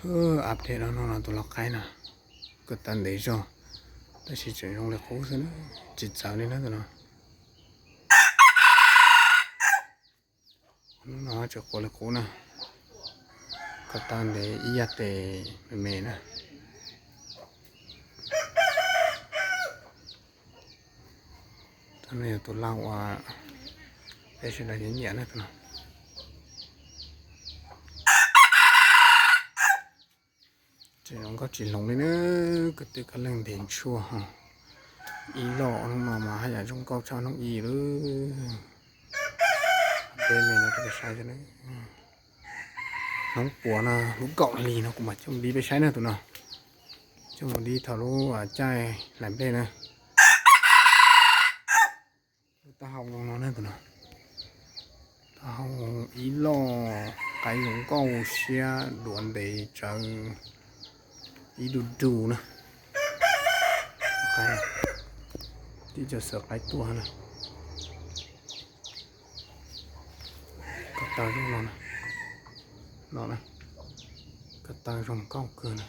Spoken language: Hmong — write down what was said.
Update no no tus lau qaib no, koj tau ntev zog, tab sis tseem zoo li qub xwb na, tsis txawv li na tus no. Hnub no tseem quav li qub na, koj tau ntev ib yam tes me me na. Tus no yog tus lau uas peb sawv daws nyiam nyiam na tus no. Tseem zoo nkauj tsis hloov li na, kwv tij kwv leej ntev ntsuag ho. Ib loj hnub no mas haj yam zoo nkauj tshaj hnub i lawm. Peb me no rau peb saib, hnub puas no lub kaum hli no kuv mam coj mus dib peb saib na tus no. Coj mus dib thaum lub caij hlais nplej na. Lub taub hau zoo no na tus no. Taub hau ib loj, qaib zoo nkauj siab duav ntev tsawv, ib du du na. Tib co xaws qaib tuaj na. Ko taw zoo no, no na, ko taw zoo nkauj kawg na.